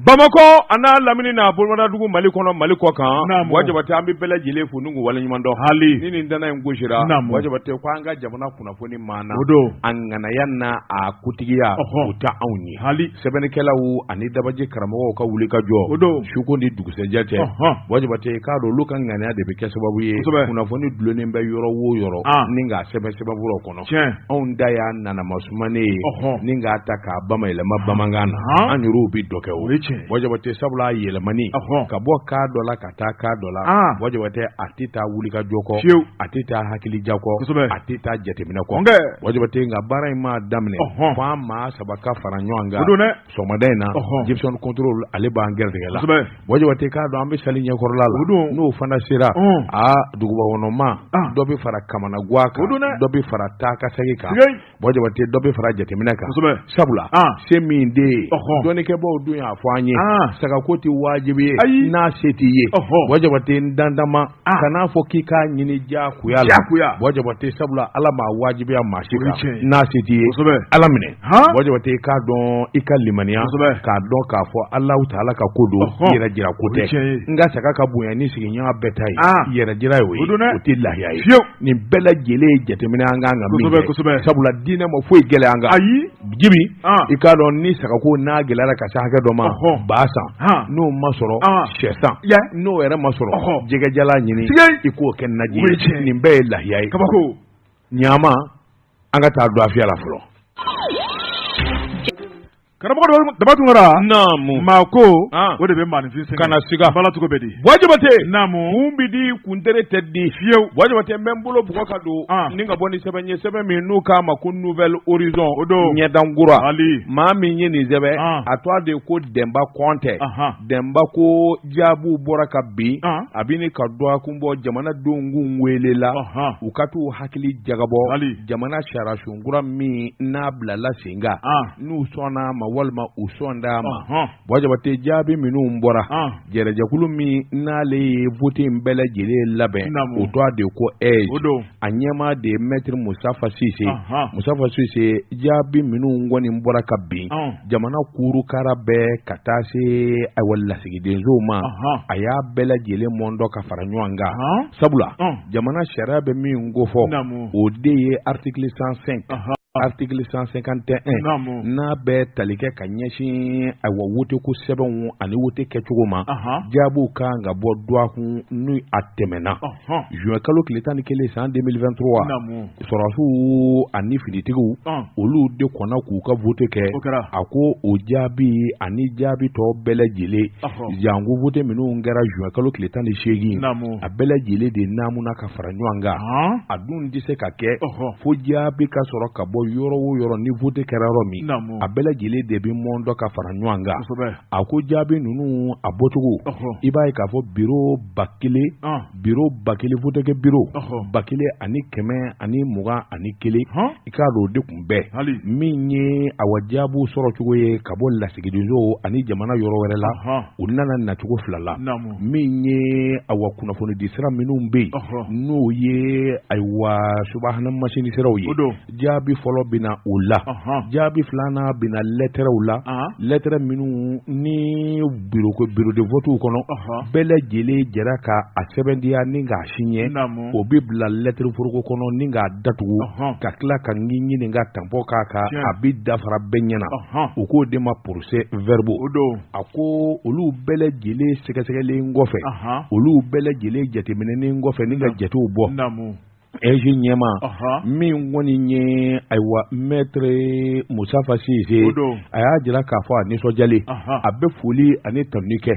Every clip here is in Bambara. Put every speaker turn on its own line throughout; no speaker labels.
Bamakɔ a n'a lamini n'a bolomadadugu Mali kɔnɔ Mali kɔ kan, Buwa Jabate an bɛ bɛɛ lajɛlen fo ni k'u waleɲuman dɔn, hali ni nin dana in gosira, Buwa Jabate ko an ka jamana kunnafoni maana, o don, a ŋanaya n'a a kotigiya, o tɛ anw ye, hali sɛbɛnnikɛlaw ani dabaji karamɔgɔw ka wulikajɔ, o don, suko ni dugusɛjɛ cɛ, Buwa Jabate k'a dɔn olu ka ŋaniya de bɛ kɛ sababu ye, kunnafoni dulonnen bɛ yɔrɔ o yɔrɔ, ni k'a sɛbɛn sɛbɛnfuraw kɔnɔ. Anw da y'a nanama sumanen ye ni k'a ta k'a bamayɛlɛma bamanankan na an yɛrɛw bɛ dɔ kɛ o Buwa Jabate sabula a yɛlɛmani ka bɔ kan dɔ la ka taa kan dɔ la Buwa Jabate a tɛ taa wulikajɔ kɔ a tɛ taa hakilija kɔ a tɛ taa jateminɛ kɔ Buwa Jabate nka baara in maa daminɛ fo an maa saba ka fara ɲɔgɔn kan sɔgɔmada in na Gibson Control ale b'an gɛrɛgɛ la Buwa Jabate k'a dɔn an bɛ sali ɲɛkɔrɔla la n'o fana sera aa duguba kɔnɔ maa dɔ bɛ fara kamanagan kan dɔ bɛ fara taa ka segin kan Buwa Jabate dɔ bɛ fara jateminɛ kan sabula se min de ye dɔnnikɛbaw dun y'a fɔ an ye sagako tɛ wajibi ye n'a se t'i ye Buwa Jabate n dandama kan'a fɔ k'i k'a ɲini diyagoya la Buwa Jabate sabula Ala m'a wajibiya maa si kan n'a se t'i ye Ala minɛ Buwa Jabate k'a dɔn i ka limaniya k'a dɔn k'a fɔ Alahu taala ka ko don yɛrɛ jira ko tɛ n ka saga ka bonya ni sigiɲɔgɔn bɛɛ ta ye yɛrɛ jira y'o ye o tɛ lahiya ye nin bɛɛ lajɛlen ye jateminɛ an kan ka min kɛ sabula diinɛ ma foyi gɛlɛya an kan ayi Jibi i k'a dɔn ni sagako n'a gɛlɛyara ka se hakɛ dɔ ma ba san n'o ma sɔrɔ sɛ san n'o yɛrɛ ma sɔrɔ jɛgɛjalan ɲini i k'o kɛ naji ye nin bɛɛ ye lahiya ye kabako ɲama an ka taa don afiya la fɔlɔ
karamɔgɔ Daba Tunkara naamu maa ko o de bɛ maaninfin sɛgɛn
kana siga
bala cogo bɛ di
Buwa Jabate naamu kun bɛ di kuntere tɛ di fiyewu Buwa Jabate n bɛ n bolo bugɔ ka don ni ka bɔ ni sɛbɛn ye sɛbɛn min n'u k'a ma ko Nouvel Horizon o don ɲɛdankura maa min ye nin sɛbɛn a tɔgɔ de ko Dɛnba Kɔntɛ Dɛnba ko jaabiw bɔra ka bin a bɛ ni ka dɔgɔkun bɔ jamanadenw kun welela u ka t'u hakili jagabɔ jamana sariyasun kura min n'a bilala sen kan n'u sɔnna a ma walima u sɔn t'a ma Buwa Jabate jaabi minnu bɔra jɛrɛjɛkulu min n'ale ye vote in bɛɛ lajɛlen labɛn o tɔgɔ de ko AIGE a ɲɛmaa de ye maître Mustafa Sise Mustafa Sise jaabi minnu kɔni bɔra ka bin jamana kurukara bɛɛ ka taa se ayiwa lasigidensow ma a y'a bɛɛ lajɛlen mɔndɔ ka fara ɲɔgɔn kan sabula jamana sariya bɛ min kofɔ o de ye article 105 article 151 n'a bɛ tali kɛ ka ɲɛsin ayiwa wote ko sɛbɛnw ani wote kɛcogo ma jaabiw kan ka bɔ dɔgɔkun ni a tɛmɛna juin kalo tile 11 san 2023 sɔrɔdasiw ani finitigiw olu de kɔnna k'u ka vote kɛ a ko o jaabi ani jaabi tɔ bɛɛ lajɛlen janko vote minnu kɛra juin kalo tile 18 a bɛɛ lajɛlen de naamuna ka fara ɲɔgɔn kan a dun tɛ se ka kɛ fo jaabi ka sɔrɔ ka bɔ yɔrɔ o yɔrɔ ni vote kɛra yɔrɔ min a bɛɛ lajɛlen de bɛ mɔndɔ ka fara ɲɔgɔn kan a ko jaabi ninnu a bɔcogo i b'a ye k'a fɔ biro 1000 biro 1000 votekɛ biro 1121 i k'a dɔn o de tun bɛ min ye awa jaabiw sɔrɔ cogo ye ka bɔ lasigidenso ani jamana yɔrɔ wɛrɛ la u nana nacogo fila la min ye awa kunnafonidi sira minnu bɛ yen n'o ye ayiwa subahana masini siraw ye jaabi fɔlɔ bɛ na o la jaabi filanan bɛ na lɛtɛrɛw la lɛtɛrɛ minnu ni bureau de vote kɔnɔ bɛɛ lajɛlen jɛra ka a sɛbɛntiya ni k'a siɲɛ o bɛ bila lɛtɛrɛ foroko kɔnɔ ni k'a datugu ka tila ka ɲini ka tanpɔn k'a kan a bɛ dafara bɛɛ ɲɛna u k'o de ma procès verbaux a ko olu bɛɛ lajɛlen sɛgɛsɛgɛlen kɔfɛ olu bɛɛ lajɛlen jateminɛnen kɔfɛ ni ka jatew bɔ AIGE ɲɛmaa min kɔni ye ayiwa maître Mustafa Sise a y'a jira k'a fɔ a nisɔndiyalen a bɛ foli ani tanuni kɛ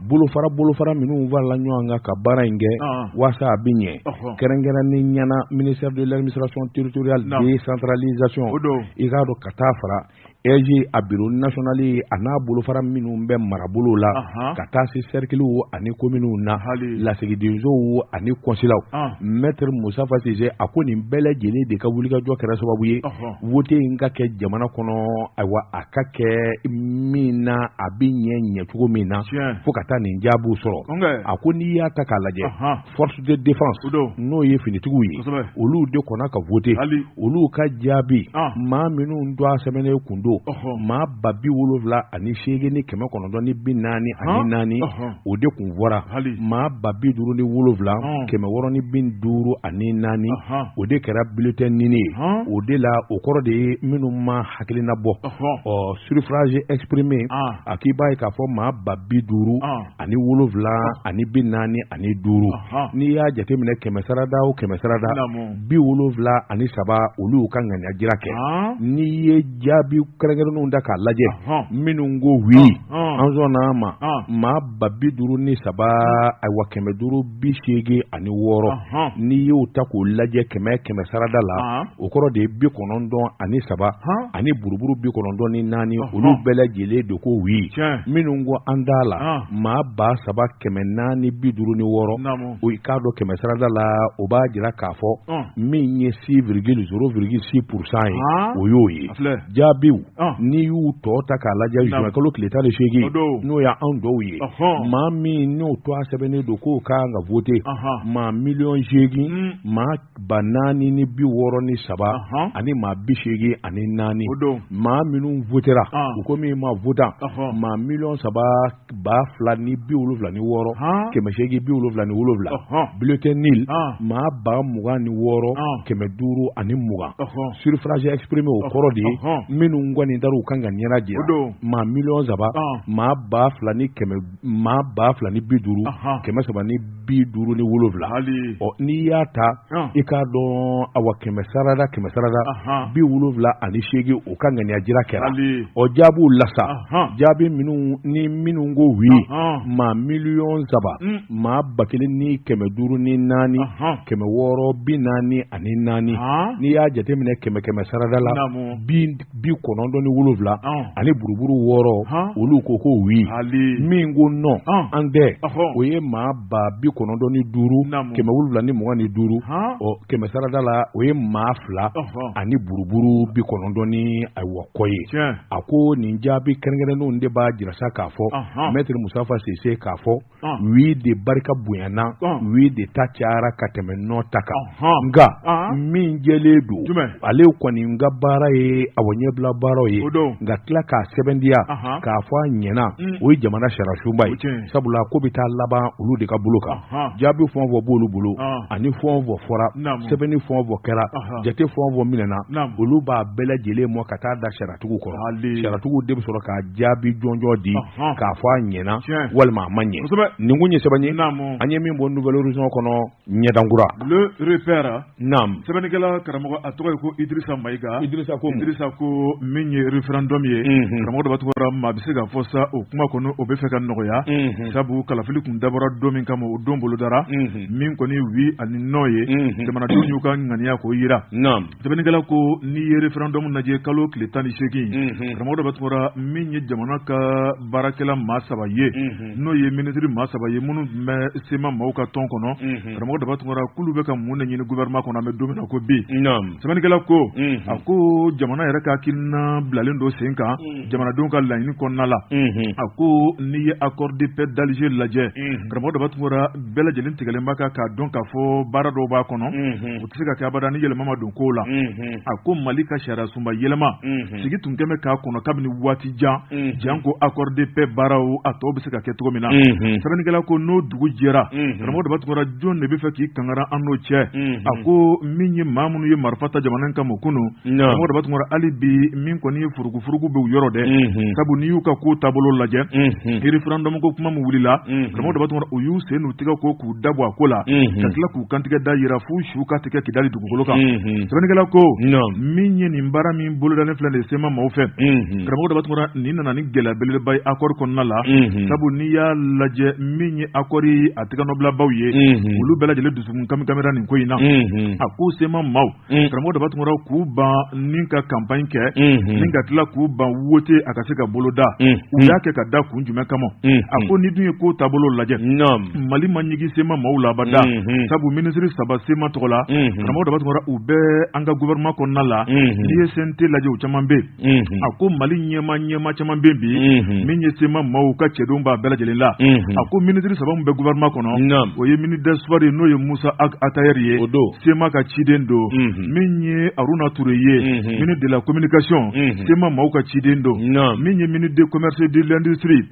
bolofara minnu farala ɲɔgɔn kan ka baara in kɛ walasa a bɛ ɲɛ kɛrɛnkɛrɛnnen ɲɛna ministère de l'administration territoriale décentralisation i k'a dɔn ka taa fara AIGE a bureau national a n'a bolofara minnu bɛ marabolo la ka taa se cercles ani communes na lasigidensow ani kɔnsilaw maître Mustafa Sise a ko nin bɛɛ lajɛlen de ka wulikajɔ kɛra sababu ye wote in ka kɛ jamana kɔnɔ ayiwa a ka kɛ min na a bɛ ɲɛ ɲɛcogo min na fo ka taa nin jaabiw sɔrɔ a ko n'i y'a ta k'a lajɛ force de défense n'o ye finitigiw ye olu de kɔnna ka voter olu ka jaabi maa minnu tɔgɔ sɛbɛnnen kun don don, maa 78,944, o de kun fɔra. Maa 57,654, o de kɛra bulletin nul ye. O de la, o kɔrɔ de ye minnu ma hakilina bɔ. Ɔ, suffrage exprimé, a k'i b'a ye k'a fɔ maa 57,045. N'i y'a jateminɛ kɛmɛ sarada o kɛmɛ sarada, 73, olu y'u ka ŋaniya jira kɛ. N'i ye jaabi kɛrɛnkɛrɛnnenw da k'a lajɛ, minnu ko oui, an sɔnna a ma, maa 53, ayiwa, 586. N'i y'o ta k'o lajɛ kɛmɛ kɛmɛ sarada la, o kɔrɔ de ye 93 ani buruburu 94, olu bɛɛ lajɛlen de ko oui. Minnu ko an t'a la, maa 3456, o i k'a dɔn kɛmɛ sarada la, o b'a jira k'a fɔ min ye 6,0,6% ye, o y'o ye. Jaabiw, n'i y'u tɔ ta k'a lajɛ, juin kalo tile 18, n'o y'anw dɔw ye, maa min n'o tɔgɔ sɛbɛnnen don k'o ka kan ka voter, maa 8,000,000 maa 4,063 ani maa 84. Maa minnu votera, u ko min ma votant, maa 3 2,076 877. Bulletin nul, maa 26,520. Suffrage exprimé, o kɔrɔ de ye minnu kɔni taara u kan ka ɲɛna jira, maa 3 maa ba fila ni kɛmɛ, maa 2,050 357. Ɔ, n'i y'a ta, i k'a dɔn, awa, kɛmɛ sarada kɛmɛ sarada, 78, o ka ŋaniya jira kɛra. Ɔ, jaabiw la sa, jaabi minnu ni minnu ko oui, maa 3 maa 1,504 644. N'i y'a jateminɛ kɛmɛ kɛmɛ sarada la, 97 ani buruburu 6, olu ko ko oui. Min ko non, an tɛ, o ye maa 95 725. Ɔ, kɛmɛ sarada la, o ye maa 2 ani buruburu 90 ni ayiwa kɔ ye. A ko nin jaabi kɛrɛnkɛrɛnnenw de b'a jira sa k'a fɔ, maître Mustafa Sise, k'a fɔ oui de barika bonyana, oui de ta cayara ka tɛmɛ non ta kan. Nka min jɛlen don, ale kɔni ka baara ye awa ɲɛbila baaraw ye, nka tila k'a sɛbɛndiya k'a fɔ a ɲɛna, o ye jamana sariyasunba ye, sabula ko bɛ taa laban olu de ka bolo kan. Jaabi fɛn o fɛn b'olu bolo, ani fɛn o fɛn fɔra, sɛbɛnni fɛn o fɛn kɛra, jate fɛn o fɛn minɛna, olu b'a bɛɛ lajɛlen mɔ ka taa da sariyatigiw kɔrɔ. Sariyatigiw de bɛ sɔrɔ k'a jaabi jɔnjɔn di k'a fɔ a ɲɛna walima a ma ɲɛ. Nin kun ye sɛbɛn ye an ye min bɔ Nouvel Horizon kɔnɔ, ɲɛdankura.
Le Repère. Sɛbɛnnikɛla karamɔgɔ, a tɔgɔ ye ko Idrissa Maïga.
Idrissa ko
Idrissa ko min ye référendum ye, karamɔgɔ dɔ tɔgɔ, maa bɛ se ka fɔ sa, o kuma kɔni, o bɛ fɛ ka nɔgɔya, sabu kalafili kun dabɔra don min kama, o don bolodara. Min kɔni oui ani non ye, jamanadenw y'u ka ŋaniya k'o yira. Sɛbɛnnikɛla ko n'i ye référendum lajɛ kalo tile 18, karamɔgɔ dɔ tɔgɔ, min ye jamana ka baarakɛla maa saba ye, n'o ye minisiri maa saba ye minnu tun bɛ CMA maaw ka tɔn kɔnɔ, karamɔgɔ daba tɔgɔ, k'olu bɛ ka mun de ɲini gouvernement kɔnɔ an bɛ don min na ko bi? Sɛbɛnnikɛla ko, a ko jamana yɛrɛ ka hakilina bilalen don sen kan jamanadenw ka laɲini kɔnɔna la. A ko n'i ye accord de paix d'Alger lajɛ, karamɔgɔ daba tɔgɔ, bɛɛ lajɛlen tigɛlen b'a kan k'a dɔn k'a fɔ baara dɔw b'a kɔnɔ, o tɛ se ka kɛ abada ni yɛlɛma ma don kow la. A ko Mali ka sariya sunba yɛlɛma sigi tun kɛn bɛ k'a kɔnɔ kabini waati jan jan, ko accord de paix baaraw a tɔ bɛ se ka kɛ cogo min na. Sɛbɛnnikɛla ko n'o dugu jɛra, karamɔgɔ daba tɔgɔ, jɔn de bɛ fɛ k'i kangara an n'o cɛ? A ko min ye maa minnu ye marifa ta jamana in kama kunun, karamɔgɔ daba tɔgɔ, hali bi min kɔni ye furugufurugu bɛ u yɔrɔ dɛ, sabu n'i y'u ka ko taabolo lajɛ, référendum ko kuma min wulila, karamɔgɔ daba tɔgɔ, u y'u sen n'u tigɛ ko k'u dabɔ a ko la, ka tila k'u kantigɛ da yira f'u su ka tigɛ Kidali dugukolo kan. Sɛbɛnnikɛla ko min ye nin baara min bolodalen filɛ nin ye CMA maaw fɛ, karamɔgɔ daba tɔgɔ, nin nana ni gɛlɛya belebeleba ye accord kɔnɔna la, sabu n'i y'a lajɛ, min ye accord a tɛgɛnɔbilabaw ye, olu bɛɛ lajɛlen dusukun kami kamira nin ko in na. A ko CMA maaw, karamɔgɔ daba tɔgɔ, k'u ban ni ka campagne kɛ, ni ka tila k'u ban wote a ka se ka boloda, u y'a kɛ ka da kun jumɛn kama? A ko ni dun ye ko taabolo lajɛ, Mali ma ma ɲigin CMA maaw la abada, sabu minisiri 3 CMA tɔgɔ la, karamɔgɔ Daba Tunkara, u bɛ an ka gouvernement kɔnɔna la. N'i ye CNT lajɛ, u caman bɛ yen. A ko Mali ɲɛma caman bɛ bi min ye CMA maaw ka cɛdenw b'a bɛɛ lajɛlen la. A ko minisiri 3 min bɛ gouvernement kɔnɔ, o ye ministre des sports ye, n'o ye Musa Ag Attaher ye, CMA ka ciden don. Min ye Haruna Ture ye, ministre de la communication, CMA maaw ka ciden don. Min ye ministre de commerce et de l'industrie,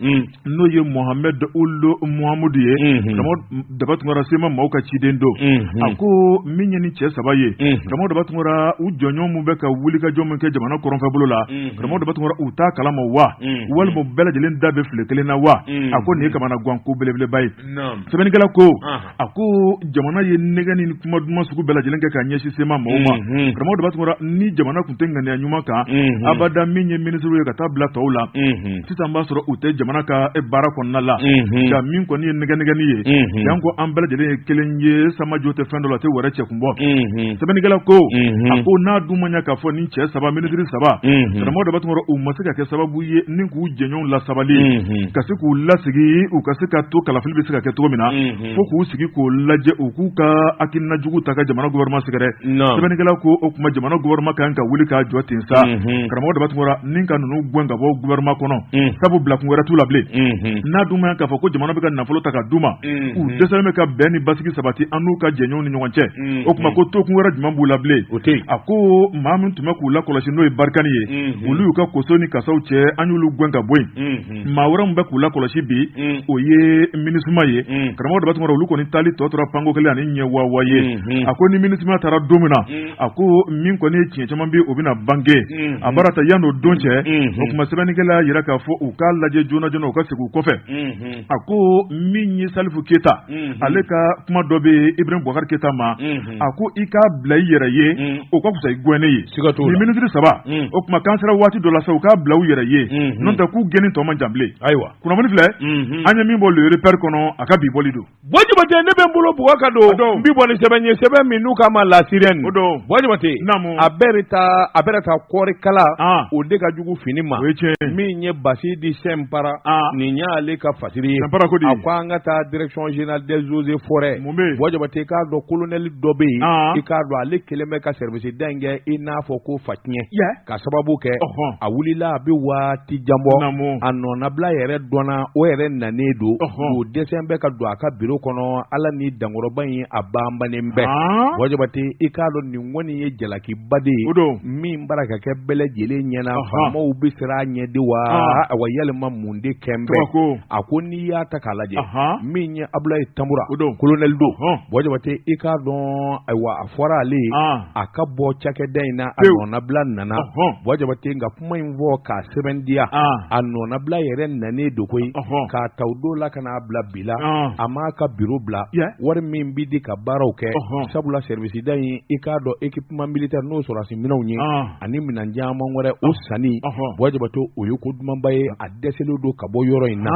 n'o ye Mohamed Ould Mohamed ye, karamɔgɔ Daba Tunkara, CMA maaw ka ciden don. A ko min ye ni cɛ 3 ye, karamɔgɔ Daba Tunkara, u jɔɲɔgɔn min bɛ ka wulikajɔ min kɛ jamana kɔrɔnfɛ bolo la, karamɔgɔ Daba Tunkara, u t'a kalama wa, walima bɛɛ lajɛlen da bɛ file kelen na wa? A ko nin ye kamana gan ko belebeleba ye. Sɛbɛnnikɛla ko, a ko jamana ye nɛgɛ ni kuma duman sugu bɛɛ lajɛlen kɛ ka ɲɛsin CMA maaw ma. Karamɔgɔ Daba Tunkara, ni jamana tun tɛ ŋaniya ɲuman kan abada, min ye minisiriw ye ka taa bila tɔw la, sisan b'a sɔrɔ u tɛ jamana ka baara kɔnɔna la. Nka min kɔni ye nɛgɛ-nɛgɛni ye, yan ko an bɛɛ lajɛlen ye kelen ye, samajɔ tɛ fɛn dɔ la, a tɛ wɛrɛ cɛ kun bɔ. Sɛbɛnnikɛla ko, a ko n'a dun ma ɲɛ k'a fɔ ni cɛ 3, minisiri 3, karamɔgɔ Daba Tunkara, u ma se ka kɛ sababu ye ni k'u jɛɲɔgɔnw lasabali, ka se k'u lasigi, u ka se ka to kalafili bɛ se ka kɛ cogo min na, fo k'u sigi k'o lajɛ, u k'u ka hakilina jugu ta ka jamana gouvernement sɛgɛrɛ. Sɛbɛnnikɛla ko o tuma jamana gouvernement kan ka wuli k'a jɔ ten sa, karamɔgɔ Daba Tunkara, ni ka ninnu gɛn ka bɔ gouvernement kɔnɔ, sabu bilakun wɛrɛ t'u la bilen. N'a dun ma k'a fɔ ko jamana bɛ ka nafolo ta ka d'u ma, u dɛsɛlen bɛ ka bɛn ni basigi sabati an n'u ka jɛɲɔgɔnw ni ɲɔgɔn cɛ, o tuma ko tokun wɛrɛ jumɛn b'u la bilen? A ko maa min tun bɛ k'u lakɔlɔsi, n'o ye Barkhane ye, olu y'u ka koso ni kasaw cɛ, an y'olu gɛn ka bɔ yen. Maa wɛrɛ min bɛ k'u lakɔlɔsi bi, o ye MINUSMA ye. Karamɔgɔ Daba Tunkara, olu kɔni taali tɔ tora panko kelen ani ɲɛ wawa ye. A ko ni MINUSMA taara don min na, a ko min kɔni ye tiɲɛ caman bɛ, o bɛna bange. A baara ta yan n'o don cɛ, o tuma sɛbɛnnikɛla y'a jira k'a fɔ u k'a lajɛ joona joona, u ka segin u kɔfɛ. A ko min ye Salifu Keyita, ale ka kuma dɔ bɛ Ibrahim Boubacar Keyita ma, a ko i k'a bila i yɛrɛ ye, o ka fisa i gɛnni ye. Ni minisiri 3, o tuma k'an sera waati dɔ la sa, u k'a bila u yɛrɛ ye, n'o tɛ k'u gɛnni tɔ man jan bilen.
Ayiwa,
kunnafoni filɛ, an ye min bɔ Le Repère kɔnɔ, a ka bi bɔli don.
Buwa Jabate, ne bɛ n bolo bugɔ ka don, n bi bɔ ni sɛbɛn ye, sɛbɛn min n'u k'a ma La Sirène.
O don.
Buwa Jabate, a bɛɛ ta kɔɔrikala, o de ka jugu fini ma.
O ye tiɲɛ.
Min ye Basidi Sɛnpara, nin y'ale ka fasiri ye.
Sɛnpara ko di?
A ko an ka taa direction générale des eaux et forêts.
Mun bɛ yen?
Buwa Jabate, i k'a dɔn colonel dɔ bɛ yen, i k'a dɔn ale kelen bɛ ka service da in kɛ i n'a fɔ ko fatiɲɛ. Ka sababu kɛ, a wulila a bɛ waati jan bɔ, a nɔnabila yɛrɛ dɔnna, o yɛrɛ nanen don, o dɛsɛ bɛ ka don a ka biro kɔnɔ, ala ni dankɔrɔba in a banbannen bɛɛ. Buwa Jabate, i k'a dɔn nin kɔni ye jalakiba de ye min bara ka kɛ bɛɛ lajɛlen ɲɛna. Faamaw bɛ siran a ɲɛ de wa? Awa, yalima mun de kɛn bɛ? A ko n'i y'a ta k'a lajɛ, min ye Abulayi Tanbura, colonel don. Buwa Jabate, i k'a dɔn, ayiwa, a fɔra ale ye a ka bɔ cakɛda in na, a nɔnabila nana. Buwa Jabate, nka kuma in fɔ k'a sɛbɛntiya, a nɔnabila yɛrɛ nanen don koyi, k'a ta o don la ka n'a bila bi la, a m'a ka biro bila. Wari min bɛ di ka baaraw kɛ, sabula service da in, i k'a dɔn équipement militaire, n'o sɔrɔdasi minɛnw ye, ani minɛn caman wɛrɛ, o sanni, Buwa Jabate, o ye ko dumanba ye. A dɛsɛlen don ka bɔ yɔrɔ in na.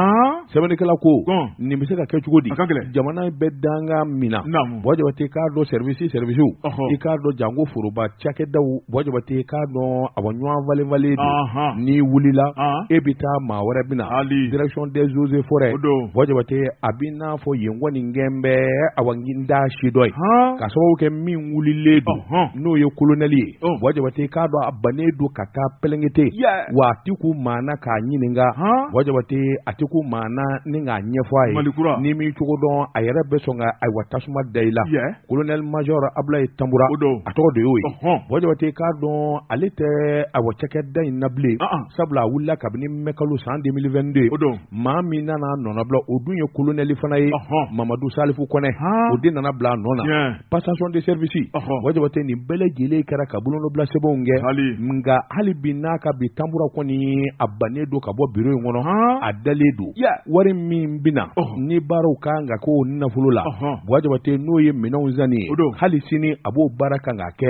Sɛbɛnnikɛla ko nin bɛ se ka kɛ cogo di jamana bɛ danga min na? Buwa Jabate, k'a dɔn service servicew, i k'a dɔn janko foroba cakɛdaw, Buwa Jabate, i k'a dɔn awa ɲɔgɔn falen falen don. N'i wulila, e bɛ taa, maa wɛrɛ bɛ na. Direction des eaux et forêts, Buwa Jabate, a bɛ n'a fɔ yen kɔni kɛn bɛ awa n da si dɔ ye, ka sababu kɛ min wulilen don, n'o ye colonel ye. Buwa Jabate, k'a dɔn a bannen don ka taa pɛlɛnkete, wa a tɛ kun maa na k'a ɲininka. Buwa Jabate, a tɛ kun maa na ni k'a ɲɛfɔ a ye. N'i m'i cogo dɔn, a yɛrɛ bɛ sɔn ka ayiwa tasuma da i la. Colonel major Abulayi Tanbura, a tɔgɔ de y'o ye. Buwa Jabate, k'a dɔn ale tɛ awa cakɛda in na bilen, sabula a wulila kabini mɛkalo san 2022. Maa min nana a nɔnabila, o dun ye colonel fana ye, Mamadu Salifu Kɔnɛ, o de nana bila a nɔ na. Passation de service, Buwa Jabate, nin bɛɛ lajɛlen kɛra ka bolonɔbila sɛbɛnw kɛ, nka hali bi n'a ka bi, Tanbura kɔni a bannen don ka bɔ biro in kɔnɔ, a dalen don. Wari min bɛ na ni baaraw kan ka k'o nafolo la, Buwa Jabate, n'o ye minɛnw sanni ye, hali sini a b'o baara kan ka kɛ.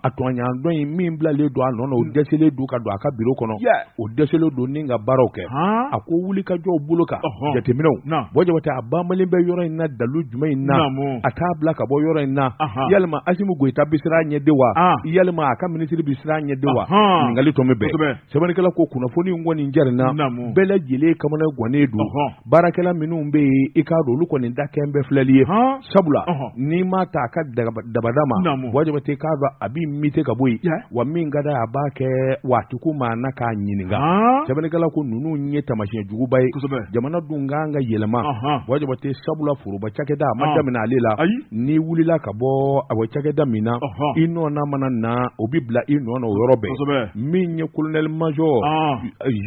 A tɔɲɔgɔn dɔ in min bilalen don a nɔ na, o dɛsɛlen don ka don a ka biro kɔnɔ, o dɛsɛlen don ni ka baaraw kɛ. A ko wulikajɔw bolo kan, jateminɛw, Buwa Jabate, a banbalen bɛ yɔrɔ in na dalu jumɛn in na? A t'a bila ka bɔ yɔrɔ in na. Yalima Asimi Goyita bɛ siran a ɲɛ de wa? Yalima a ka minisiri bɛ siran a ɲɛ de wa? Ɲininkali tɔ min bɛɛ, sɛbɛnnikɛla ko kunnafoni in kɔni jarinna, bɛɛ lajɛlen kamana gannen don. Baarakɛla minnu bɛ yen, i k'a dɔn olu kɔni da kɛn bɛ filɛli ye, sabula n'i ma ta a ka dabada ma, Buwa Jabate k'a dɔn a b'i mite ka bɔ yen, wa min ka d'a ye a b'a kɛ, wa a ti kun maa na k'a ɲininka. Sɛbɛnnikɛla ko ninnu ye taamasiyɛn juguba ye, jamana dun kan ka yɛlɛma, Buwa Jabate, sabula foroba cakɛda a ma daminɛ ale la. N'i wulila ka bɔ a cakɛda min na, i nɔna mana na, o bɛ bila i nɔ na o yɔrɔ bɛɛ. Min ye colonel major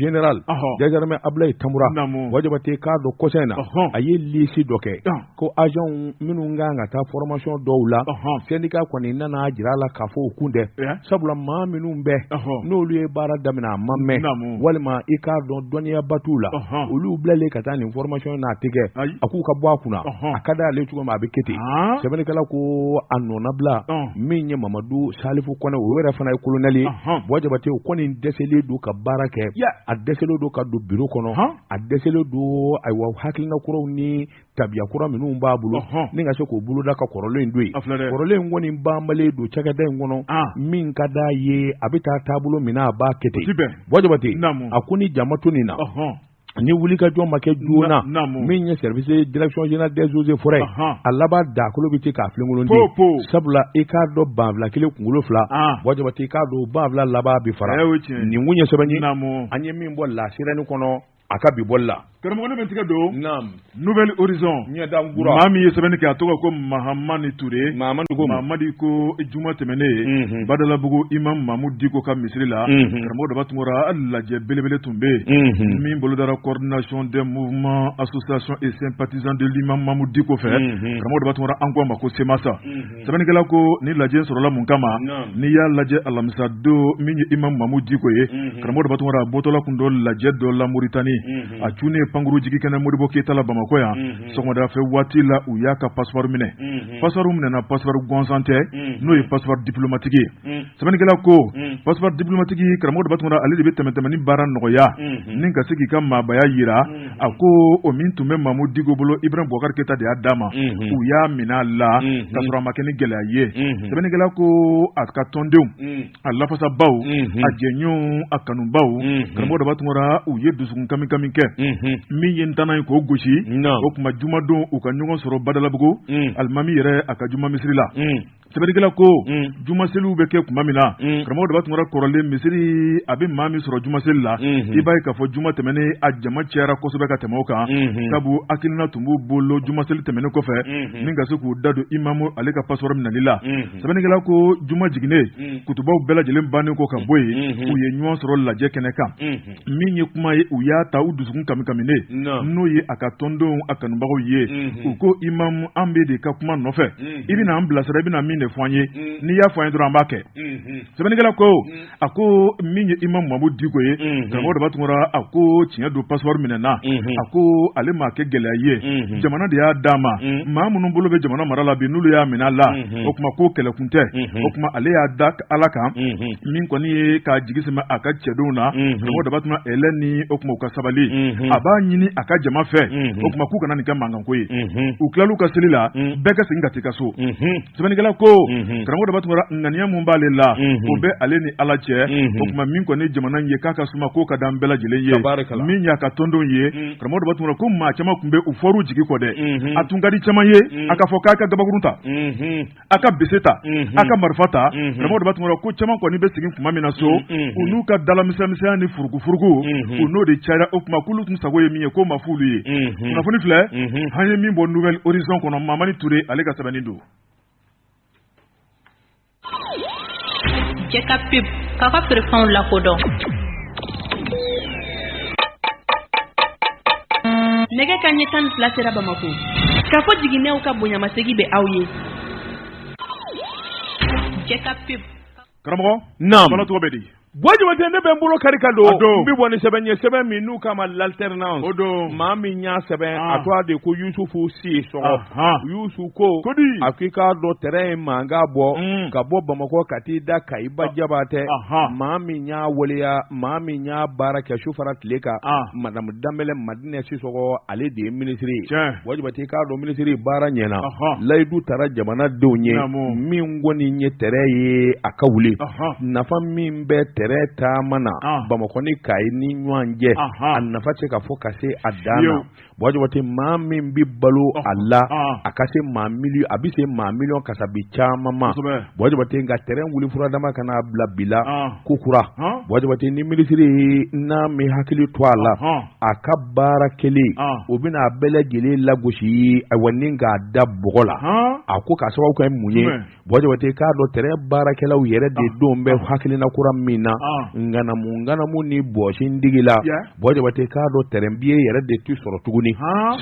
général des armées Abulayi Tamura, Buwa Jabate k'a dɔn kɔsa in na a ye lisi dɔ kɛ ko agents minnu kan ka taa formation dɔw la, syndicat kɔni nana jira a la k'a fɔ o kun tɛ, sabula maa minnu bɛ n'olu ye baara daminɛ a ma mɛn, walima i k'a dɔn dɔnniyaba t'u la, olu bilalen ka taa nin formation na, a tɛ kɛ, a k'u ka bɔ a kunna, a ka d'ale cogo min a bɛ kɛ ten. Sɛbɛnnikɛla ko a nɔnabila min ye Mamadu Salifu Kɔnɛ, o yɛrɛ fana ye colonel ye, Buwa Jabate, o kɔni dɛsɛlen don ka baara kɛ, a dɛsɛlen don ka don bureau kɔnɔ, a dɛsɛlen don ayiwa hakilina kuraw ni tabiya kura minnu b'a bolo ni ka se k'o boloda ka kɔrɔlen in don yen. Kɔrɔlen in kɔni banbalen don cakɛda in kɔnɔ, min ka d'a ye a bɛ taa taabolo min na a b'a kɛ ten. Buwa Jabate, a ko ni jama to nin na, ni wulikajɔ ma kɛ joona, min ye service direction générale des eaux et forêts, a laban dakolo bɛ ci k'a filenkolon di, sabula i k'a dɔn banfula kelen kunkolo fila, Buwa Jabate i k'a dɔn banfula laban bɛ fara. Nin kun ye sɛbɛn ye an ye min bɔ La Sirène kɔnɔ a ka bi bɔli la.
Karamɔgɔ, ne bɛ n tigɛ don Nouvel Horizon, maa min ye sɛbɛnni kɛ, a tɔgɔ ko Mahamani Ture. Mahamani ko juma tɛmɛnen, Badalabugu imam Mamu Diko ka misiri la, karamɔgɔ Daba Tunkara, lajɛ belebele tun bɛ yen min bolodara coordination des mouvements, associations et sympathisants de l'imam Mamu Diko fɛ. Karamɔgɔ Daba Tunkara, an ko a ma ko CEMAS. Sɛbɛnnikɛla ko ni lajɛ sɔrɔla mun kama? N'i y'a lajɛ, alamisa don, min ye imam Mamu Diko ye, karamɔgɔ Daba Tunkara, a bɔtɔla kun don lajɛ dɔ la Moritani, a cunnen pankuru jigi kɛnɛ Modibo Keyita la Bamakɔ yan, sɔgɔmada fɛ waati la, u y'a ka passeport minɛ. Passeport minɛna, passeport gansan tɛ, n'o ye passeport diplomatique ye. Sɛbɛnnikɛla ko passeport diplomatique, karamɔgɔ Daba Tunkara, ale de bɛ tɛmɛtɛmɛni baara nɔgɔya ni ka se k'i ka maabaya yira. A ko o min tun bɛ Mamu Diko bolo, Ibrahim Boubacar Keita de y'a d'a ma. U y'a minɛ a la ka sɔrɔ a ma kɛ ni gɛlɛya ye. Sɛbɛnnikɛla ko a ka tɔndenw, a lafasabaw, a jɛɲɔgɔnw, a kanubaw, karamɔgɔ Daba Tunkara, u ye dusukun kami kami kɛ min ye ntanan ye k'o gosi. O tuma jumadon, u ka ɲɔgɔn sɔrɔ Badalabugu alimami yɛrɛ a ka juma misiri la. Sɛbɛnnikɛla ko jumaseliw bɛ kɛ tuma min na, karamɔgɔ Daba Tunkara, kɔrɔlen misiri a bɛ maa min sɔrɔ jumaseli la, i b'a ye k'a fɔ juma tɛmɛnen a jama cayara kosɛbɛ ka tɛmɛ o kan, sabu hakilina tun b'u bolo jumaseli tɛmɛnen kɔfɛ ni ka se k'u da don imamu ale ka passeport minɛli la. Sɛbɛnnikɛla ko juma jiginnen, kutubaw bɛɛ lajɛlen bannen kɔ ka bɔ yen, u ye ɲɔgɔn sɔrɔ lajɛ kɛnɛ kan. Min ye kuma ye, u y'a ta u dusukun kamikaminen, n'o ye a ka tɔndenw, a kanubagaw ye. U ko imamu, an bɛ de ka kuma nɔfɛ, i bɛna an bilasira, i bɛna min de fɔ an ye, n'i y'a fɔ an ye dɔrɔn an b'a kɛ. Sɛbɛnnikɛla ko a ko min ye imam Mamu Diko ye, karamɔgɔ Daba Tunkara, a ko tiɲɛ don, passeport minɛna. A ko ale m'a kɛ gɛlɛya ye, jamana de y'a d'a ma. Maa minnu bolo bɛ jamana mara la bi, n'olu y'a minɛ a la, o tuma ko kɛlɛkun tɛ. O tuma ale y'a da Ala kan, min kɔni ye k'a jigi sɛmɛ a ka cɛdenw na, karamɔgɔ Daba Tunkara, ɛlɛ ni o tuma u ka sabali. A b'a ɲini a ka jama fɛ, o tuma k'u kana nin kɛ mankanko ye. U tilal'u ka seli la, bɛɛ ka segin ka t'i ka so. Sɛbɛnnikɛla ko karamɔgɔ Daba Tunkara, ŋaniya mun b'ale la, o bɛ ale ni Ala cɛ. O tuma min kɔni jamana in ye k'a ka suma, k'o ka d'an bɛɛ lajɛlen ye. Min y'a ka tɔndenw ye, karamɔgɔ Daba Tunkara, ko maa caman tun bɛ u fɔr'u jigi kɔ dɛ. A tun ka di caman ye a ka fɔ k'a ka gabakurun ta, a ka bese ta, a ka marifa ta. Karamɔgɔ Daba Tunkara ko caman kɔni bɛ segin tuma min na so, u n'u ka dalamisɛnmisɛnya ni furukufuruku, u n'o de cayara. O tuma k'olu tun sago ye min ye, k'o ma f'olu ye. Kunnafoni filɛ an ye min bɔ Nouvel Horizon kɔnɔ, Mamani Ture ale ka sɛbɛnni don.
Jɛ ka pub k'a ka feerefɛnw lakodɔn. Nɛgɛ kanɲɛ 12 sera Bamakɔ. K'a fɔ jiginɛw ka bonyamasegin bɛ aw ye. Jɛ ka pub.
Karamɔgɔ,
naam,
fɔlɔ tɔgɔ bɛ di?
Buwa Jabate, ne bɛ n bolo kari ka don.
A don.
N bɛ bɔ ni sɛbɛn ye, sɛbɛn min n'u k'a ma L'alternance.
O don.
Maa min y'a sɛbɛn,
Ah.
a tɔgɔ de ko Yusufu Sisɔgɔ.
Ahan.
Yusu ko.
Ko di?
A ko i k'a dɔn tɛrɛn ye mankan bɔ. Ka bɔ Bamakɔ ka t'i da Kayiba Jabatɛ.
Ahan.
Maa min y'a waleya, maa min y'a baara kɛ su fara tile kan.
Ah.
Madame Danbɛlɛ Madinɛ Sisɔgɔ, ale de ye minisiri ye.
Tiɲɛ.
Buwa Jabate, i k'a dɔn minisiri baara ɲɛna.
Ahan.
Layidu tara jamanadenw ye.
Naamu.
Min kɔni ye tɛrɛn ye a ka wuli.
Ahan.
Nafa min bɛ tɛrɛn taama na Bamakɔ ni Kayi ni ɲɔgɔn cɛ, a nafa tɛ ka fɔ ka se a dan na. Buwa Jabate, maa min bɛ balo a la, a ka se maa miliyɔn, a bɛ se maa miliyɔn kasabi caman ma. Buwa Jabate, nka tɛrɛn wuli furadama ka n'a bila bi la ko kura. Buwa Jabate, ni minisiri n'a m'i hakili to a la, a ka baara kelen o bɛna a bɛɛ lajɛlen lagosi, ayiwa, ni k'a da bɔgɔ la. A ko k'a sababu kɛ mun ye? Buwa Jabate, k'a dɔn tɛrɛn baarakɛlaw yɛrɛ de don bɛ hakilina kura min na, ŋanamu ŋanamu ni bɔsi digi la. Buwa Jabate, k'a dɔn tɛrɛn biye yɛrɛ de tɛ sɔrɔ tuguni,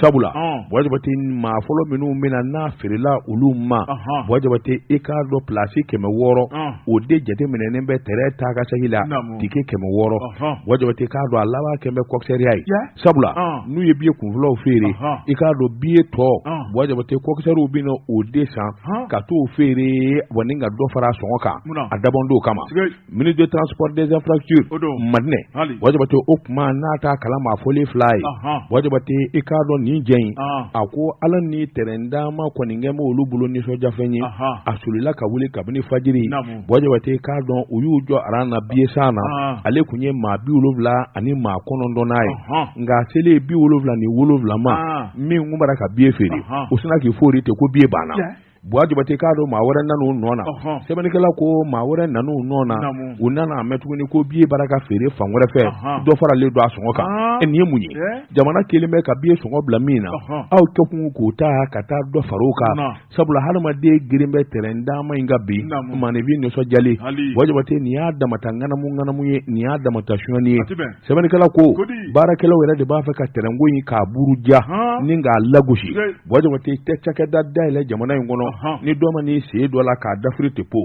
sabula Buwa Jabate, maa fɔlɔ minnu bɛna n'a feerela olu ma, Buwa Jabate, i k'a dɔn pilasi 600 o de jateminɛnen bɛ tɛrɛn taa ka segin la, tike 600. Buwa Jabate, k'a dɔn a laban kɛn bɛ kɔkisɛriya ye, sabula n'u ye biye kunfɔlɔw feere, i k'a dɔn biye tɔ, Buwa Jabate, kɔkisɛriw bɛ na o de san ka t'o feere wa ni ka dɔ fara a sɔngɔ kan. A dabɔn don kama, ministre de transport des infrastructures Madinɛ, Buwa Jabate, o kuma n'a t'a kalama, a fɔlen fila ye. Buwa Jabate, i k'a dɔn nin jɛ in, a ko ala ni tɛrɛn taama kɔni kɛ bɛ olu bolo nisɔndiyafɛn ye. A solila ka wuli kabini fajiri. Buwa Jabate, k'a dɔn u y'u jɔ aran na biye san na, ale tun ye maa 79 ye, nka a selen 77 ma, min tun bara ka biye feere, o sinna k'i fori ten ko biye banna. Buwa Jabate, k'a dɔn maa wɛrɛ nan'u nɔ na. Sɛbɛnnikɛla ko maa wɛrɛ nan'u nɔ na, u nana a mɛn tuguni ko biye bara ka feere fan wɛrɛ fɛ, dɔ faralen don a sɔngɔ kan. Nin ye mun ye? Jamana kelen bɛ ka biye sɔngɔ bila min na, aw kɛkun k'o ta ka taa dɔ fara o kan, sabula hadamaden girin bɛ tɛrɛn taama in kan bi, maaninfin nisɔndiyalen. Buwa Jabate, nin y'a damata ŋanamu ŋanamu ye, nin y'a damata sonyani ye. Sɛbɛnnikɛla ko baarakɛlaw yɛrɛ de b'a fɛ ka tɛrɛnko in k'a buruja ni k'a lagosi. Buwa Jabate, tɛ cakɛda dayɛlɛ jamana in kɔnɔ ni dɔ ma n'i sen dɔ la k'a dafiri ten po.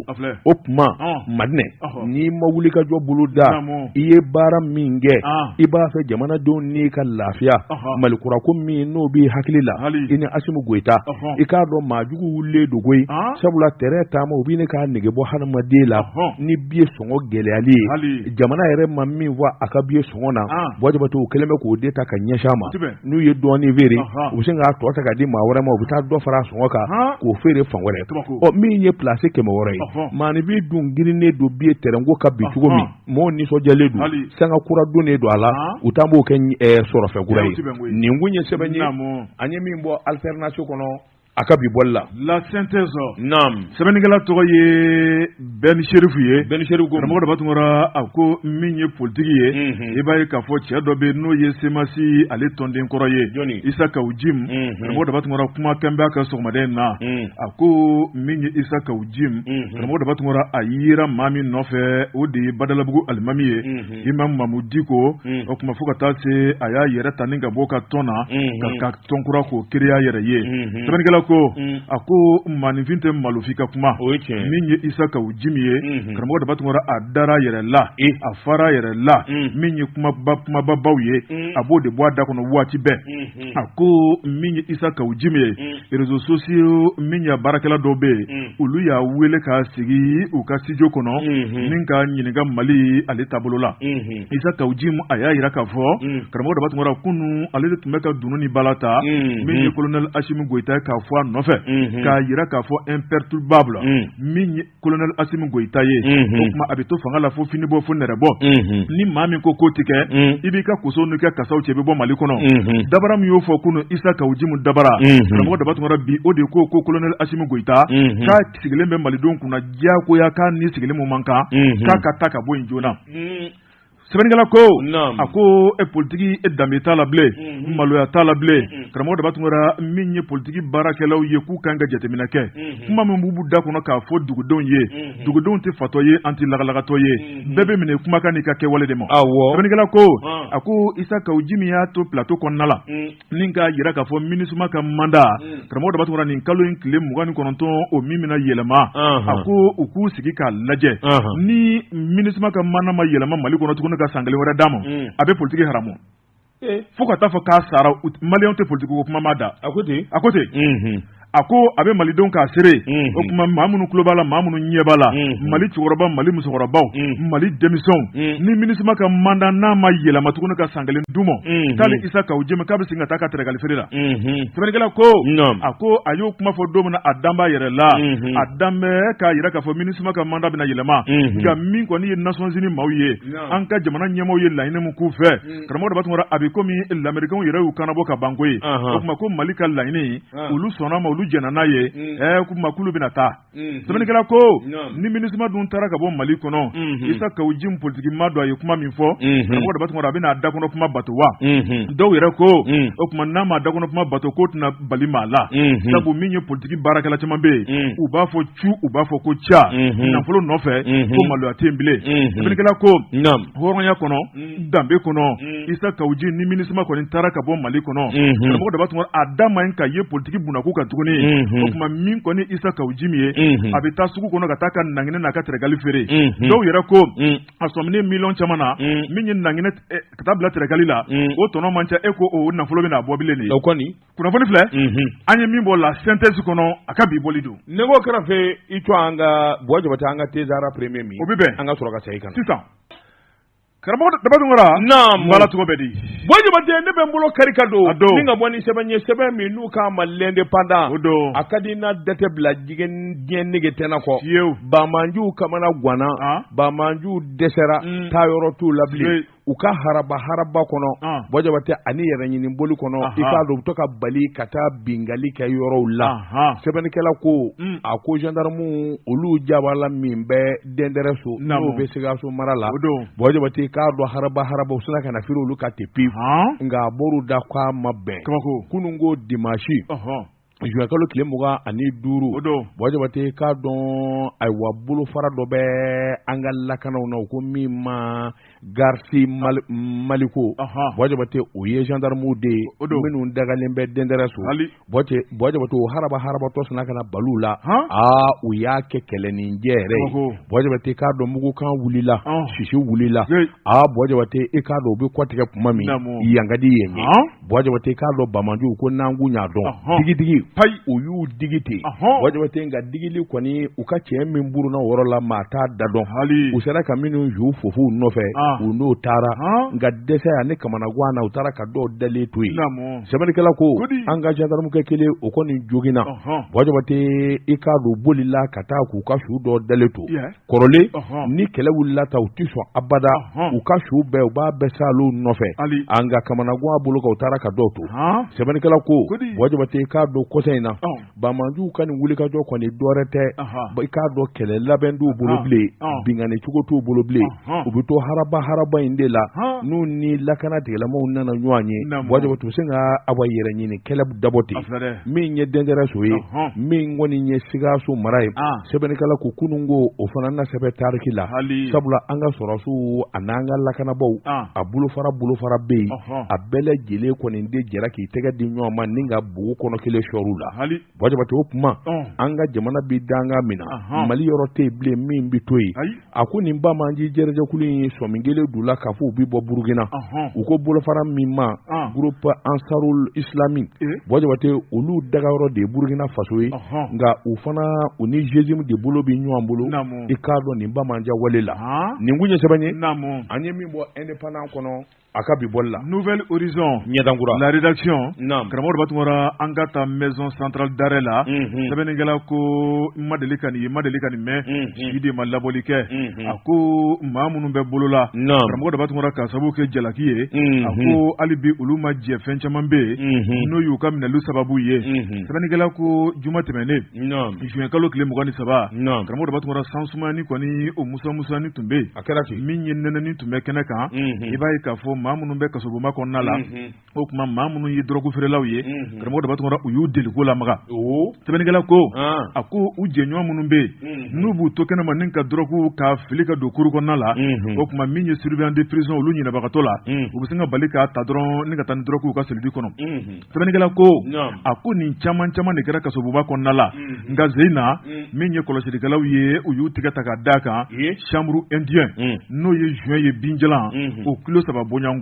O tuma Madinɛ, n'i ma wuli ka jɔ bolo da, i ye baara min kɛ, i b'a fɛ jamanadenw n'i ka lafiya, Mali kura ko min n'o b'i hakili la, i ni Asimi Goyita, i k'a dɔn maa jugu wulilen don koyi, sabula tɛrɛn taama u bɛ ne k'a nege bɔ hadamaden la ni biye sɔngɔ gɛlɛyali ye. Jamana yɛrɛ ma min fɔ a ka biye sɔngɔ na, Buwa Jabate, u kɛlen bɛ k'o de ta ka ɲɛsin a ma. N'u ye dɔɔnin feere, u bɛ sin k'a tɔ ta ka di maa wɛrɛ ma, u bɛ taa dɔ fara a sɔngɔ kan k'o feere fan wɛrɛ. Ɔ, min ye pilasi 600 ye, maaninfin dun girinnen don biye tɛrɛnko kan bi cogo min, mɔgɔw nisɔndiyalen don, sanga kura donnen don a la, u t'an b'o kɛ sɔrɔfɛn kura ye. Nin kun ye sɛbɛn ye an ye min bɔ alternance kɔnɔ a ka bi bɔli la.
La synthèse.
Naam.
Sɛbɛnnikɛla tɔgɔ ye Ben Chérif ye.
Ben Chérif ko.
Karamɔgɔ Daba Tunkara, a ko min ye politiki ye. I b'a ye k'a fɔ cɛ dɔ bɛ yen n'o ye CMAS ale tɔnden kɔrɔ ye.
Jɔnni?
Isa Kawu Jim. Karamɔgɔ Daba Tunkara, kuma kɛn b'a kan sɔgɔmada in na. A ko min ye Isa Kawu Jim. Karamɔgɔ Daba Tunkara, a yera maa min nɔfɛ, o de ye Badalabugu alimami ye. Imam Mamu Diko. O tuma fo ka taa se a y'a yɛrɛ ta ni ka bɔ ka tɔn na. Ka tɔn kura k'o créer a yɛrɛ ye. Sɛbɛnnikɛla ko, a ko maaninfin tɛ malo f'i ka kuma. Min ye Isa Kawu Jim ye, karamɔgɔ Daba Tunkara, a dara a yɛrɛ la, a fara a yɛrɛ la, min ye kumaba kumababaw ye, a b'o de bɔ a da kɔnɔ waati bɛɛ. A ko min ye Isa Kawu Jim ye, réseaux sociaux min ye baarakɛla dɔw bɛ yen, olu y'a wele k'a sigi u ka studio kɔnɔ ni k'a ɲininka Mali ale taabolo la. Isa Kawu Jim a y'a jira k'a fɔ karamɔgɔ Daba Tunkara, kunun ale de tun bɛ ka dunun ni bala ta min ye colonel Asimi Goyita ye k'a fɔ a nɔfɛ, k'a jira k'a fɔ imperturbable min ye colonel Asimi Goyita ye, o tuma a bɛ to fanga la fo fini bɔ fo nɛrɛ bɔ. Ni maa min ko k'o tɛ kɛ, i b'i ka koso n'i ka kasaw cɛ, i bɛ bɔ Mali kɔnɔ. Dabara min y'o fɔ kunun, Isa Kawu Jim Dabara, karamɔgɔ Daba Tunkara, bi o de ko ko colonel Asimi Goyita k'a sigilen bɛ malidenw kunna diyagoya, k'a ni sigilen mun man kan, k'a ka taa ka bɔ yen joona. Sɛbɛnnikɛla ko, a ko e politiki e danbe t'a la bilen, maloya t'a la bilen. Karamɔgɔ Daba Tunkara, min ye politiki baarakɛlaw ye, k'u kan ka jateminɛ kɛ kuma min b'u da kɔnɔ k'a fɔ dugudenw ye. Dugudenw tɛ fatɔ ye, an tɛ lagalagatɔ ye, bɛɛ bɛ minɛ kumakan n'i ka kɛwale de ma. Sɛbɛnnikɛla ko, a ko Isa Kawu Jim y'a to plateau kɔnɔna la ni k'a jira k'a fɔ MINUSMA ka mandat, karamɔgɔ Daba Tunkara, nin kalo in tile 29, o min bɛna yɛlɛma, a ko u k'u sigi k'a lajɛ, ni MINUSMA ka mandat ma yɛlɛma Mali kɔnɔ tuguni ka san kelen wɛrɛ d'a ma, a bɛ politiki haramu fo ka taa fɔ k'a sara. Maliyɛnw tɛ politiki ko kuma ma da.
A ko ten.
A ko ten. A ko a bɛ malidenw k'a seere, o tuma maa minnu tulo b'a la, maa minnu ɲɛ b'a la, Mali cɛkɔrɔba, Mali musokɔrɔbaw, Mali denmisɛnw, ni MINUSMA ka mandat n'a ma yɛlɛma tuguni ka san kelen d'u ma, k'ale Isa Kawu Jim k'a bɛ segin ka taa ka tɛrɛgali feere la. Sɛbɛnnikɛla ko, a ko a y'o kuma fɔ don min na, a dan b'a yɛrɛ la, a dan bɛ k'a jira k'a fɔ MINUSMA ka mandat bɛna yɛlɛma. Nka min kɔni ye Nations Unies maaw ye, an ka jamana ɲɛmaaw ye laɲini min k'u fɛ, karamɔgɔ Daba Tunkara, a bɛ komi lamɛrikɛnw yɛrɛ y'u kannabɔ ka ban koyi. O tuma ko Mali ka laɲini, olu sɔnna ma, olu jɛnna n'a ye, k'u ma k'olu bɛna taa. Sɛbɛnnikɛla ko ni MINUSMA dun taara ka bɔ Mali kɔnɔ, Isa Kawu Jim politiki maa don, a ye kuma min fɔ, karamɔgɔ Daba Tunkara, a bɛna a dakɔnɔ kuma bato wa? Dɔw yɛrɛ ko o tuma n'a ma dakɔnɔ kuma bato, k'o tɛna bali maa la, sabu min ye politiki baarakɛla caman bɛ yen, u b'a fɔ cu, u b'a fɔ ko ca, nafolo nɔfɛ, ko maloya tɛ yen bilen. Sɛbɛnnikɛla ko hɔrɔnya kɔnɔ, danbe kɔnɔ, Isa Kawu Jim ni MINUSMA kɔni taara ka bɔ Mali kɔnɔ, karamɔgɔ Daba Tunkara, a da man ɲi ka ye politiki bunakun kan tuguni. O tuma min kɔni Isa Kawu Jim ye, a bɛ taa sugu kɔnɔ ka taa ka nanginɛ n'a ka tɛrɛgali feere. Dɔw yɛrɛ ko a sɔminen miliyɔn caman na, min ye nanginɛ ka taa bila tɛrɛgali la, o tɔnɔ man ca. E ko o nafolo bɛna bɔ bilen de?
O kɔni
kunnafoni filɛ, an ye min bɔ La Synthèse kɔnɔ, a ka bi bɔli don.
Nɛgɛ kɛrɛfɛ i to an ka Buwa Jabate, an ka thé Zahara premier min,
o bɛ bɛn,
an ka sɔrɔ ka segin ka na
sisan. Karamɔgɔ Daba Tunkara.
Naamu.
Bala tɔgɔ bɛ di?
Buwa Jabate, ne bɛ n bolo kari ka don.
A don.
Ni ka bɔ ni sɛbɛn ye, sɛbɛn min n'u k'a ma L'Indépendant.
O don.
A ka di n'a da tɛ bila diɲɛ nege tɛ na kɔ.
Fiyewu.
Banbaanciw kamana ganna. Banbaanciw dɛsɛra. Taa yɔrɔ t'u la bilen. U ka haraba haraba kɔnɔ, Buwa Jabate, ani yɛrɛ ɲini boli kɔnɔ, i k'a dɔn u bɛ to ka bali ka taa binkanni kɛ yɔrɔw la. Sɛbɛnnikɛla ko, a ko gendarmew olu jabala min bɛ Dɛndɛrɛso, n'o bɛ Sikaso mara la, Buwa Jabate, k'a dɔn haraba haraba u sina ka na firi olu kan ten pewu. Nka a bɔr'u da k'a ma bɛn. Kunun ko dimanche juin kalo tile 25, Buwa Jabate, k'a dɔn ayiwa bolofara dɔ bɛ an ka lakanaw na, u ko min ma Garsi Maliko, Buwa Jabate, o ye gendarmew de ye minnu dagalen bɛ Dɛndɛrɛso. Buwa Jabate, o haraba harabatɔ sina ka na bal'u la, aa u y'a kɛ kɛlɛninjɛ yɛrɛ ye. Buwa Jabate, k'a dɔn mugukan wulila, sisi wulila. Aa Buwa Jabate, i k'a dɔn u bɛ kɔtigɛ kuma min, yan ka di yen ye. Buwa Jabate, k'a dɔn banbaanciw ko n'an kun y'a dɔn digidigi, payi, u y'u digi ten. Buwa Jabate, nka digili kɔni, u ka cɛ min buruna o yɔrɔ la, maa t'a da dɔn. U sera ka minnu ju fofow nɔfɛ, u n'o taara, nka dɛsɛ ani kamanagan na, u taara ka dɔw dalen to yen. Sɛbɛnnikɛla ko an ka gendarmekɛ kelen, o kɔni joginna. Buwa Jabate, i k'a dɔn bolila ka taa k'u ka su dɔ dalen to kɔrɔlen. Ni kɛlɛ wulila ta, u tɛ sɔn abada, u ka su bɛɛ, u b'a bɛɛ salo nɔfɛ. An ka kamanagan bolo kan, u taara ka dɔw to. Sɛbɛnnikɛla ko Buwa Jabate, k'a dɔn kɔsa in na, banbaanciw ka nin wulikajɔ kɔni dɔwɛrɛ tɛ, i k'a dɔn kɛlɛ labɛn t'u bolo bilen, binkanni cogo t'u bolo bilen, u bɛ to haraba haraba in de la. N'u ni lakana tigilamɔgɔw nana ɲɔgɔn ye, Buwa Jabate, u bɛ se ka awa yɛrɛ ɲini kɛlɛ dabɔ ten. Min ye Dɛndɛrɛso ye, min kɔni ye Sikaso mara ye, sɛbɛnnikɛla ko kunun ko o fana na sɛbɛn tariki la, sabula an ka sɔrɔdasiw ani an ka lakanabaaw, a bolofara bolofara bɛ yen, a bɛɛ lajɛlen kɔni de jɛra k'i tɛgɛ di ɲɔgɔn ma ni ka bugu kɔnɔ kelen sɔr'u la. Buwa Jabate, o kuma an ka jamana bɛ danga min na, Mali yɔrɔ tɛ yen bilen min bɛ to yen. A ko nin banbaanci jɛrɛjɛkulu in sɔmi kelen d'u la k'a fɔ u bɛ bɔ Burukina, u ko bolofara min ma groupe Ansarul Islami, Buwa Jabate, olu dagayɔrɔ de ye Burukina Faso ye, nka u fana u ni GJIM de bolo bɛ ɲɔgɔn bolo. I k'a dɔn nin banbaanci wale la, nin kun ye sɛbɛn ye an ye min bɔ Indépendant kɔnɔ a ka bi bɔli la.
Nouvel Horizon.
Ɲɛdankura.
La rédaction.
Naam.
Karamɔgɔ Daba Tunkara, an ka taa maison centrale d'arrêt la. Sɛbɛnnikɛla ko n ma deli ka nin ye, n ma deli ka nin mɛn. Si de ma labɔli kɛ. A ko maa minnu bɛ bolo la.
Naam.
Karamɔgɔ Daba Tunkara, k'a sababu kɛ jalaki ye. A ko hali bi olu ma jɛ fɛn caman bɛ yen. N'o y'u ka minɛli sababu ye. Sɛbɛnnikɛla ko juma tɛmɛnen.
Naam.
Juin kalo tile 23.
Naam.
Karamɔgɔ Daba Tunkara, san sumayani kɔni o musa musani tun bɛ yen.
A kɛra ten.
Min ye nɛnɛni tun bɛ kɛnɛ kan, i b'a ye k'a fɔ maa minnu bɛ kasobonba kɔnɔna la, o tuma maa minnu ye dɔrɔgu feerelaw ye, karamɔgɔ Daba Tunkara, u y'u deliko lamaga. Sɛbɛnnikɛla ko a ko u jɛɲɔgɔn minnu bɛ yen n'u b'u to kɛnɛma ni ka dɔrɔgu ka fili ka don kuru kɔnɔna la, o tuma min ye surveillant de prison, olu ɲinɛbagatɔ la, u bɛ sin ka bali k'a ta dɔrɔn ni ka taa ni dɔrɔgu u ka cellule kɔnɔ. Sɛbɛnnikɛla ko a ko nin caman caman de kɛra kasobonba kɔnɔna la, nka sen na min ye kɔlɔsilikɛlaw ye, u y'u tigɛ ta ka d'a kan chanvre indien, n'o ye joint ye, binjalan o kilo 3 bɔɲɔgɔnko.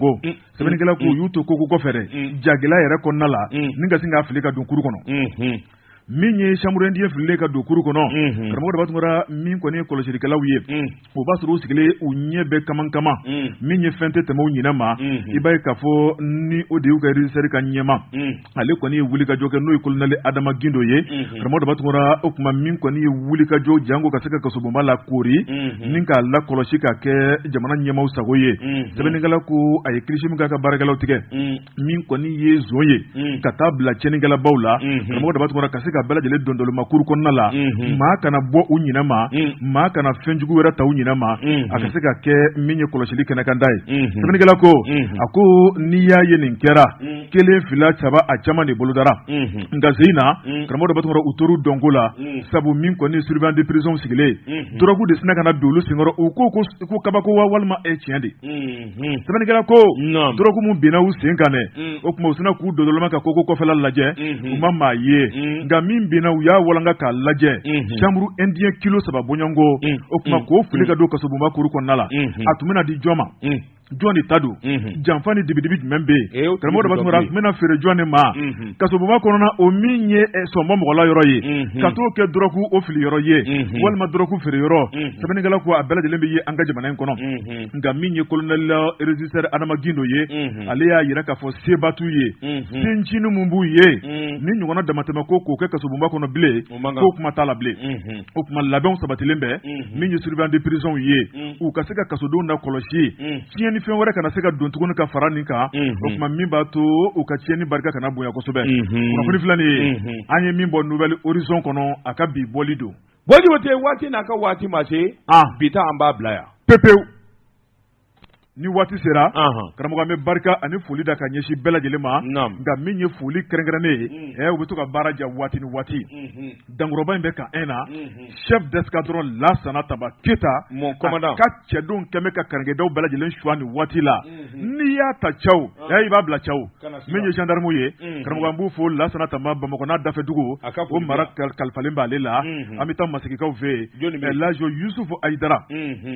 Sɛbɛnnikɛla ko u y'u to koko kɔfɛ dɛ, jagɛlɛya yɛrɛ kɔnɔna la, ni ka sin k'a fili ka don kuru kɔnɔ. Min ye chambre indien fililen ka don kuru kɔnɔ, karamɔgɔ Daba Tunkara, min kɔni ye kɔlɔsilikɛlaw ye, o b'a sɔrɔ u sigilen, u ɲɛ bɛ kaman kaman, min ye fɛn tɛ tɛmɛ u ɲinɛ ma. I b'a ye k'a fɔ ni o de y'u ka régisseur ka ɲɛma, ale kɔni ye wulikajɔ kɛ, n'o ye colonel Adama Gindo ye, karamɔgɔ Daba Tunkara. O tuma min kɔni ye wulikajɔ janko ka se ka kasobonba la koori ni k'a lakɔlɔsi ka kɛ jamana ɲɛmaw sago ye. Sɛbɛnnikɛla ko a ye kilisi min k'a ka baarakɛlaw tigɛ, min kɔni ye zon ye ka taa bila tiɲɛnikɛlabaw la, karamɔgɔ Daba Tunkara, ka se ka bɛɛ lajɛlen dondoloma kuru kɔnɔna la, maa kana bɔ u ɲinɛ ma, maa kana fɛnjugu wɛrɛ ta u ɲinɛ ma, a ka se ka kɛ min ye kɔlɔsili kɛnɛkanda ye. Sɛbɛnnikɛla ko, a ko n'i y'a ye nin kɛra, kelen, fila, saba, a caman de bolodara. Nka sen in na, karamɔgɔ Daba Tunkara, u tor'u dɔnko la, sabu min kɔni surveillant de prison sigilen, dɔrɔgu de sinna ka na don olu senkɔrɔ. U ko ko kabako wa walima e tiɲɛ de. Sɛbɛnnikɛla ko dɔrɔgu min binna u sen kan dɛ, o tuma u sinna k'u dondoloma ka koko kɔfɛla lajɛ, u ma maa ye. Nka min binna, u y'a walanka k'a lajɛ, chanvre indien kilo 3 bɔɲɔgɔnko, o tuma k'o fili ka don kasobonba kuru kɔnɔna la. A tun bɛna di jɔn ma? Jɔn de ta don? Janfa ni dibidibi jumɛn bɛ yen? Karamɔgɔ Daba Tunkara, a tun bɛna feere jɔn de ma kasobonba kɔnɔna, o min ye sɔnbɔ mɔgɔla yɔrɔ ye, ka t'o kɛ dɔrɔgu o fili yɔrɔ ye walima dɔrɔgu feere yɔrɔ? Sɛbɛnnikɛla ko a bɛɛ lajɛlen bɛ ye an ka jamana in kɔnɔ. Nka min ye colonel régisseur Adama Gindo ye, ale y'a jira k'a fɔ seba t'u ye, sencinin min b'u ye ni ɲɔgɔnna damatɛmɛ ko k'o kɛ kasobonba kɔnɔ bilen, k'o kuma t'a la bilen. O tuma labɛnw sabatilen bɛ, min ye surveillant de prison ye, u ka se ka kasodenw lakɔlɔsi, tiɲɛni fɛn wɛrɛ kana se ka don tuguni ka fara nin kan. O tuma min b'a to u ka tiɲɛni barika kana bonya kosɛbɛ. Kunnafoni filɛ nin ye, an ye min bɔ Nouvel Horizon kɔnɔ, a ka bi bɔli don.
Buwa Jabate, waati n'a ka waati ma se, bi ta an b'a bila yan.
Pepewu. Ni waati sera, karamɔgɔ, an bɛ barika ani foli da ka ɲɛsin bɛɛ lajɛlen ma. Nka min ye foli kɛrɛnkɛrɛnnen ye, u bɛ to ka baara ja waati ni waati, dankɔrɔba in bɛ kan na, chef d'escadron Lasana Taba Keyita,
mon commandant,
ka cɛdenw kɛmɛ ka karankɛdaw bɛɛ lajɛlen suwa nin waati la. N'i y'a ta caw, i b'a bila caw. Min ye gendarme ye, karamɔgɔ, an b'u fo. Lasana Taba, Bamakɔ n'a dafɛ dugu, o mara kalifalen b'ale la. An bɛ taa Masigikaw fɛ yen, Elajo Yusufu Ayidara,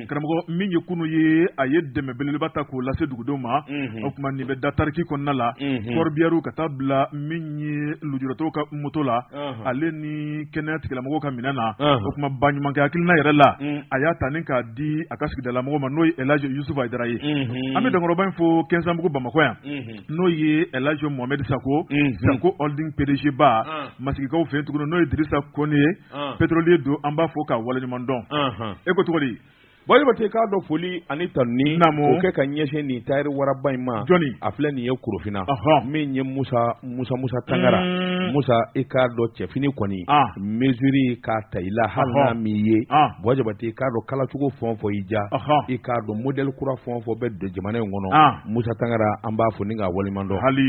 karamɔgɔ, min ye kunu ye, a ye dɛmɛ belebeleba ta k'o lase dugudenw ma. O tuma nin bɛ da tariki kɔnɔna la, corbillard ka taa bila min ye lujuratɔw ka moto la, ale ni kɛnɛya tigilamɔgɔw ka minɛn na. O tuma baɲumankɛ hakilina yɛrɛ la, a y'a ta ni k'a di a ka sigidalamɔgɔw ma, n'o ye Elajo Yusufu Ayidara ye. An bɛ dankɔrɔba in fo Kɛnsanbugu, Bamakɔ yan, n'o ye Elajo Mohamɛdi Sako, Sako Holding PDG ba. Masigikaw fɛ yen tuguni, n'o ye Dirisa Kone ye, pétrolier don, an b'a fo k'a waleɲuman dɔn. E ko cogo di?
Buwa Jabate, k'a dɔn foli ani tanuni o kɛ ka ɲɛsin nin tayɛri waraba in ma.
Jɔnni?
A filɛ nin ye Korofina, min ye Musa Musa Musa Tangara. Musa, i k'a dɔn cɛfini kɔni mesure k'a ta i la, hali n'a m'i ye. Buwa Jabate, i k'a dɔn kalacogo fɛn o fɛn y'i diya, i k'a dɔn modèle kura fɛn o fɛn bɛ don jamana in kɔnɔ, Musa Tangara, an b'a fo ni k'a waleɲuman dɔn.
Hali.